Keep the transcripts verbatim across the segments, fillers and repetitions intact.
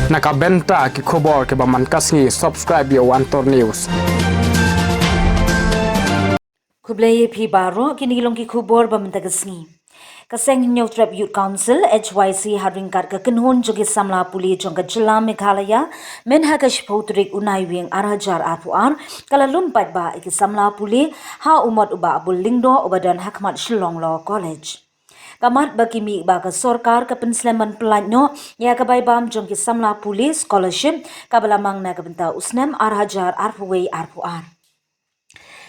Na ka bynta ki khubor kiba man ka sngi, subscribe ïa u Antor News. Khublei ïa phi baroh, kine ki long ki khubor ba mynta ka sngi. Ka seng Hynñiewtrep Youth Council, H Y C, ha ryngkat ka kynhun jong ki samla pule jong ka jylla Meghalaya, mynha ka shiphew tarik u Naiwieng ar hajar arphew ar, ka la lum paidbah ïa ki samla pule ha u mot u Bah Abul Lyngdoh uba don ha khmat Shillong Law College. Ka mat ba ki mih ba ka sorkar ka pynslem ban pyllait noh ïa ka bai bam jong ki samla pule, scholarship, kaba la mang na ka bynta u snem ar hajar arphew wei arphew ar.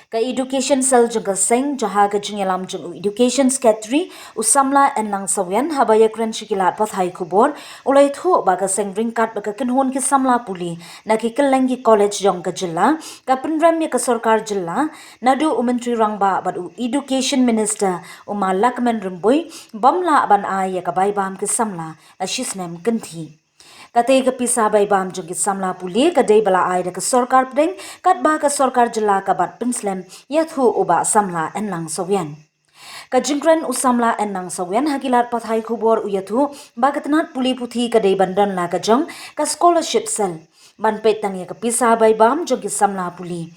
Ka Education Cell jong ka seng, jong ha ka jingïalam jong u Education Secretary, u samla Enlang Sawian, haba ïakren sha ki lad pathai khubor, u la ïathuh ba ka seng ryngkat bad ka kynhun ki samla pule na ki kylleng ki college jong ka jylla, ka pynrem ïa ka sorkar jylla, naduh u Myntri Rangbah bad u Education Minister, u Ma Lahkmen Rymbui, bym lah ban ai ïa ka bai bam ki samla na shisnem kynthih. Kata ka pisa bai bam jong ki samla pule ka dei ba la ai da ka sorkar pdeng, katba ka sorkar jylla ka bat pynslem, ïathuh u Bah samla Enlang Sawian. Ka jingkren u samla Enlang Sawian ha ki lad pathai khubor u ïathuh ba ka tnat pule puthi ka dei ban don la ka jong ka scholarship cell ban peit tang ïa ka pisa bai bam jong ki samla pule.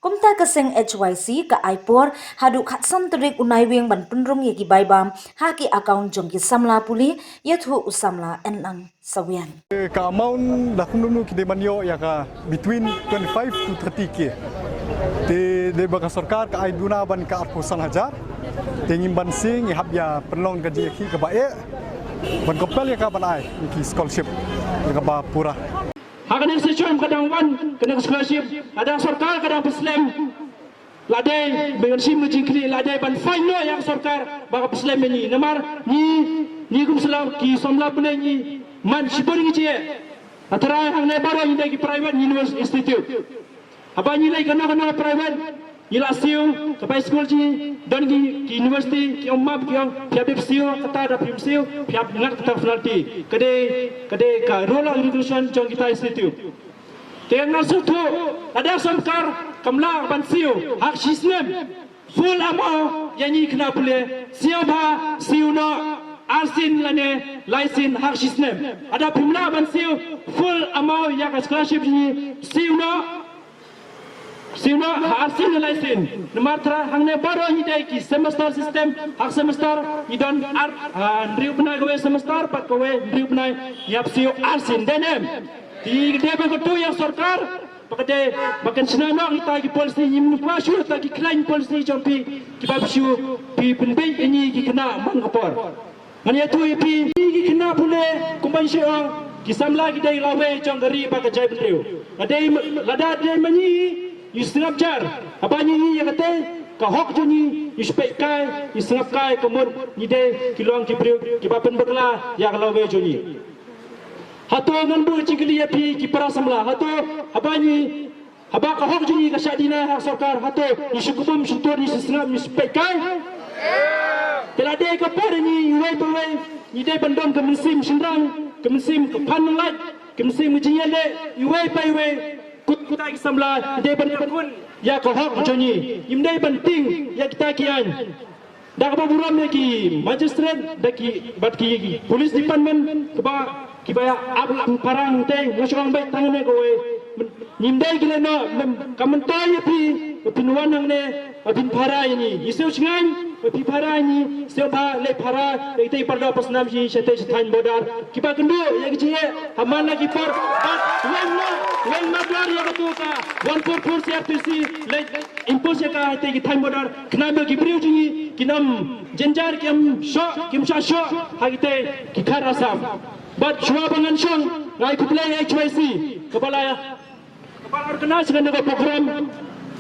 Kumta ka seng H Y C ka ai por haduh khatsan tarik u Naiwieng ban pynrung ïa ki bai bam ha ki account jong ki samla pule, ïathuh u samla Enlang Sawian. Ka amount da kumno kumno ki dei ban ïoh ïa ka between twenty-five to thirty K. Te dei ba ka sorkar ka ai duna ban ka arphew san hajar. Te ngim ban sing ïa hap ïa pynlong ka jingïakhih kaba eh ban compel ïa ka ban ai ïa ki scholarship ïa kaba pura. Ha kane ka session ka dang wan kane ka scholarship, ka dang sorkar ka dang pynslem. Lada ban shim ka jingkylli, lada ban fine noh ïa ka sorkar ba ka pynslem ïa ngi. Namar ngi, ngi kum sla ki samla pule ngi man shibun ngi jia. Hynrei hangne baroh ngi dei ki private university institute. Haba ngi leit kano kano private, ngi la siew ka bai skul jong ngi, don ki, ki university ki ong map, ki ong phi hap dep siew kata, da phim siew phi hap ngat kata penalty. Ka dei, ka dei ka rule and regulation jong kita institute. Te nga sngewthuh lada sorkar kam lah ban siew ha ka shisnem full amount ïa ngi khynnah pule, siew bha, siew noh arsien lane laisien ha ka shisnem. Lada phim lah ban siew full amount ïa ka scholarship jong ngi, siew noh, siew noh ha arsien ne laisien. Namar trai hangne baroh ngi dei ki semester system, ha ka semester ngi don ar, ah, hynriew bnai kawei semester, bad kawei hynriew bnai ngi hap siew arsien, dei ne em? Te ka dei ba kyntu ïa ka sorkar ba ka dei ba kan shna noh kita ki policy, ngim kwah shuh kita ki khlaiñ policy jong phi kiba phi shu phi pynbeit ïa ngi ki khynnah man ka por. Ngan ïathuh ïa phi, ngi ki khynnah pule kumba ngi shu ong, ki samla ki dei lawei jong ka ri bad ka jaitbynriew. Lada dei ma ngi, ngi sngap jar. Haba ngi ïohi ïa kata ka hok jong ngi, ngi shu peit kai, ngi sngap kai, ka mut ngi dei ki long ki briew kiba pynbakla ïa ka lawei jong ngi. Hato ngan buh jingkylli ïa phi ki para samla, hato haba ngi, haba ka hok jong ngi ka shah deny ha sorkar, hato ngi shu kbum shyntur, ngi shu sngap, ngi shu peit kai? Te lada ka por ngi iwei pa iwei ngi dei ban don ka mynsiem shynrang, ka mynsiem ka phan nonglait, ka mynsiem ka jingïaleh iwei pa iwei. Kut kita ki samla ngi dei ban ïakut ïa ka hok jong ngi, ngim dei ban tieng ïa kita ki aiñ. Da kaba burom ïa ki magistrate, da ki, bad ki police department, kaba, kiba ïa ap lam parang te, nga shu ong beit tang ne kawei. Ngim dei ki leh noh, mem, ka myntoi ïa phi, ba phin wan hangne, ba phin phara ïa ngi. Ngi siew shngaiñ, ba phi phara ïa ngi, siew bha, leit phara ïa kita i paralok parsnam jong ngi shatei sha thaiñ border. Kiba kynduh ïa ki jingeh ha man la ki por, bad weng noh, weng mardor ïa katu ka one four four C R P C, leit impose ïa ka ha kita ki thaiñ border. Khnang ba ki briew jong ngi kin ym jynjar, ki ym shoh, ki ym shah shoh ha kita ki khar Assam. Bad shuwa ba ngan shong, nga ai khublei ïa H Y C kaba la, kaba la organize kane ka program,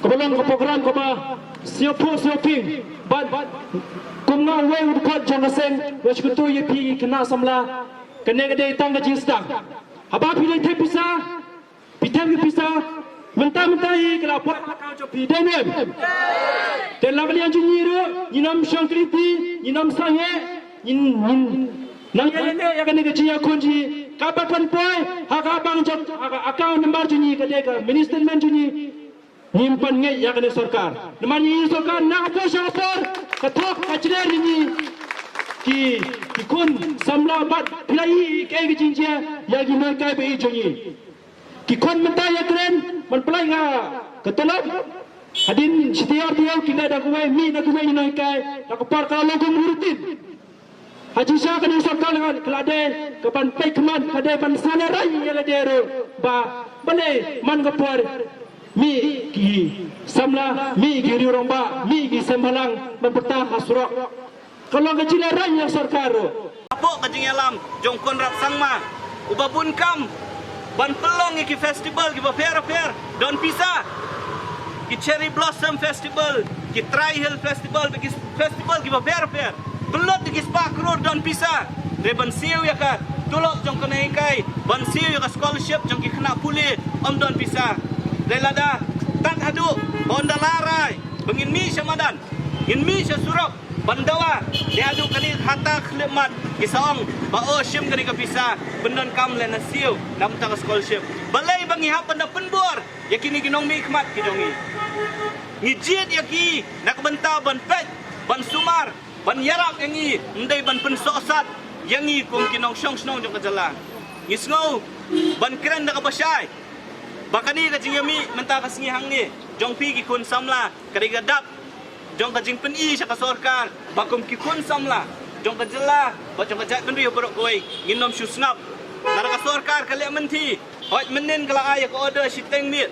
kaba long ka program kaba sngewphuh sngewphieng. Bad kum nga uwei u dkhot jong ka seng, nga sngewthuh ïa phi ki khynnah samla, kane ka dei tang ka jingsdang. Haba phi leit thep pisa, phi thep ki pisa, mynta mynta hi ka la poi ha ka account jong phi, dei ne em? Te la ka liang jong ngi ruh ngin ym shong kynti, ngin ym sangeh, ngin, ngin nang ïaleh ïa kane ka jingïakhun jong ngi, kaba pynpoi ha ka bank jong, ha ka account number jong ngi, ka dei ka mini statement jong ngi. Ngim pynngeit ïa kane sorkar. Namar ngi ïohi sorkar na ka por sha ka por ka thok ka jler ïa ngi. Ki, ki khun samla bad phi la ïohi kaei ka jingjia ïa ki nonghikai ba ïeit jong ngi. Ki khun mynta ïakren ban pynlait nga ka tulop. Hadien shi taïew ar taïew ki leh da kawei, mih da kawei ki nonghikai, da ka por ka la long kum routine. Ha jingshisha kane ka sorkar ka la dei ka ban peit khmat, ka dei ban sa lehraiñ ïa lade ruh ba balei man ka por mih ki samla, mih ki riew rangbah, mih ki seng bhalang ban pyrta ha surok. Ka long ka jinglehraiñ ïa ka sorkar ruh. Hapoh ka jingïalam jong Conrad Sangma, uba bun kam ban pynlong ïa ki festival kiba pher pher, don pisa. Ki Cherry Blossom Festival, ki Tri Hill Festival, ki festival kiba pher pher, pynlut ïa ki spah klur, don pisa. Hynrei ban siew ïa ka tulop jong ki nonghikai, ban siew ïa ka scholarship jong ki khynnah pule, ym don pisa. Hynrei lada tad haduh ba ynda la rai ba ngin mih sha madan, ngin mih sha surok ban dawa, te haduh kane hata khyllipmat ki sa ong ba, oh, shim kane ka pisa ban donkam lane siew na bynta ka scholarship. Balei ba ngi hap ban da pynbor ïa kine ki nongmihkhmat ki jong ngi? Ngi jied ïa ki na ka bynta ban peit, ban sumar, ban ïarap ïa ngi, ym dei ban pynsohsat ïa ngi kum ki nongshong shnong jong ka jylla. Ngi sngew ban kren da kaba shai ba kane ka jingïamih mynta ka sngi hangne jong phi ki khun samla ka dei ka dak jong ka jingpyni sha ka sorkar ba kum ki khun samla jong ka jylla bad jong ka jaitbynriew baroh kawei ngin ym shu sngap. Lada ka sorkar ka leh mynthi, hooid, mynnin ka la ai ïa ka order shiteng miet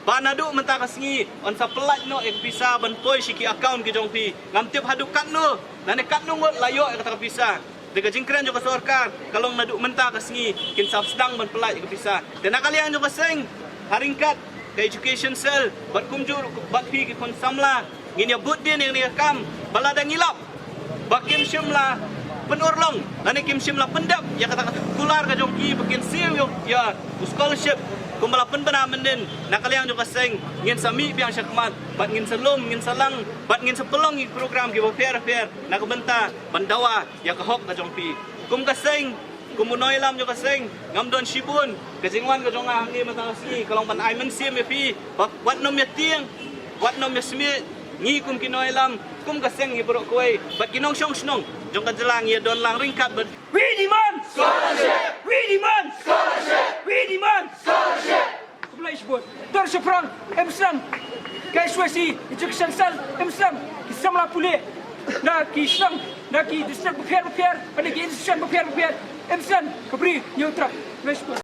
ba naduh mynta ka sngi yn sa pyllait noh ïa ka pisa ban poi sha ki account ki jong phi. Ngam tip haduh katno lane katno ngut la ïoh ïa kata ka pisa. Te ka jingkren jong ka sorkar ka long naduh mynta ka sngi kin sa sdang ban pyllait ïa ka pisa. Te na ka liang jong ka seng, ha ryngkat ka education cell bad kumjuh ruh bad phi ki khun samla, ngin ïa bud dien ïa kane ka kam ba lada ngi lap ba kim shym la pynurlong lane kim shym la pyndep ïa kata ka kular ka jong ki ba kin siew ïa u scholarship kumba la pynbna mynnin, na ka liang jong ka seng ngin sa mih biang sha khmat bad ngin sa lum, ngin sa lang bad ngin sa pynlong ïa ki program kiba pher pher na ka bynta ban dawa ïa ka hok ka jong phi. Kum ka seng, kum u nongïalam jong ka seng, ngam don shibun. Ka jingwan ka jong nga hangne mynta ka sngi ka long ban ai mynsiem ïa phi ba wat nym ïa tieng, wat nym ïa smiej. Ngi kum ki nongïalam, kum ka seng, ngi baroh kawei bad ki nongshong shnong jong ka jylla ngi ïa don lang ryngkat bad. We demand scholarship! We demand scholarship! We demand scholarship! Khublei shibun. Tor shaphrang, em sdang. Ka S Y C Education Cell, em sdang. Ki samla pule na ki shnong, na ki district bapher bapher, na ki institution bapher bapher, em sdang. Ka bri ñiew trap. Khublei shibun.